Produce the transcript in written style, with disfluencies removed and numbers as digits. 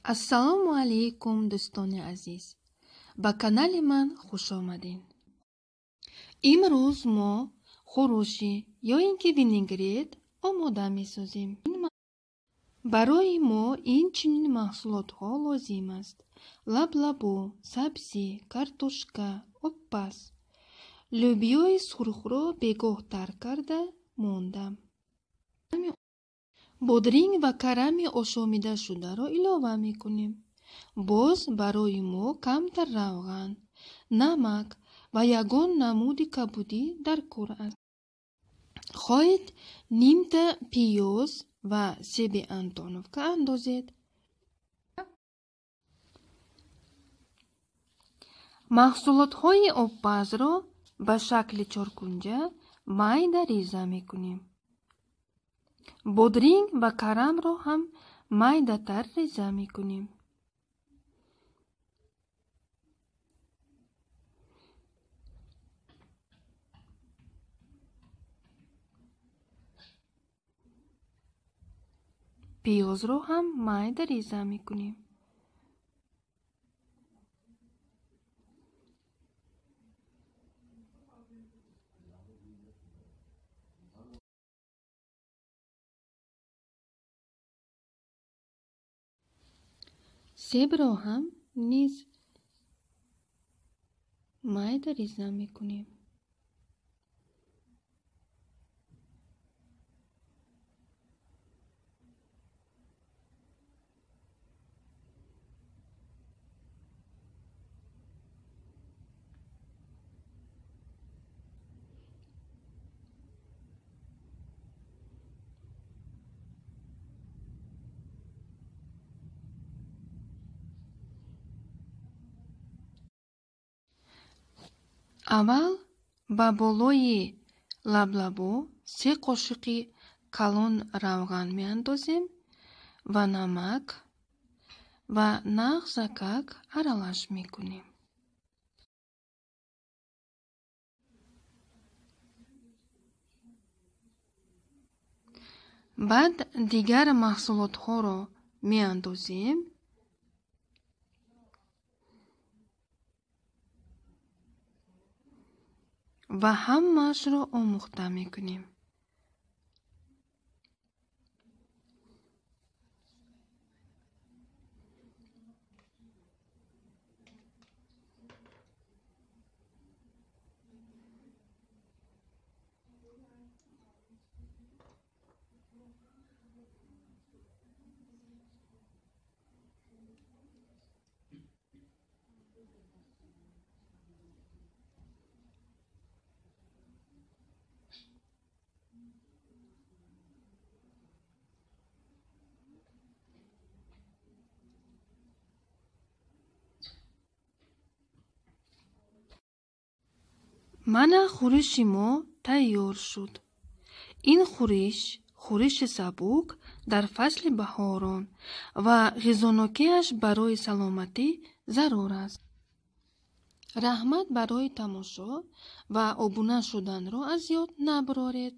Ассалому алайкум, дӯстони азиз! Ба канали ман хуш омадед. Имрӯз мо хӯроши ё ин ки винегрет омода месозем. Барои мо ин чунин маҳсулотҳо лозим аст: лаблабу, сабзӣ, картошка, обпаз. Лӯбиёи сурхро бегоҳ тар карда мондам. Бодринг ва карами ошомидашударо илова мекунем. Боз барои мо камтар равған, намак ва ягон намуди кабудӣ даркор аст. Хоҳед нимта пиёз ва себи антоновка андозед. Маҳсулотҳои обпазро ба шакли чоркунҷа майда реза мекунем. Бодринг ва карамро ҳам майдатар реза мекунем. Пиёзро ҳам майда реза мекунем. Себро ҳам низ майда реза мекунем. Аввал ба болои лаблабу 3 қошиқи калон равған меандозем ва намак ва нағзакак аралаш мекунем. Баъд дигар маҳсулотҳоро меандозем. Ва ҳамаашро омӯхта мекунем. Мана хӯриши мо тайёр шуд. Ин хӯриш хӯриши сабук дар фасли баҳорон ва ғизонокиаш барои саломатӣ зарур аст. Раҳмат барои тамошо ва обуна шуданро аз ёд набароред.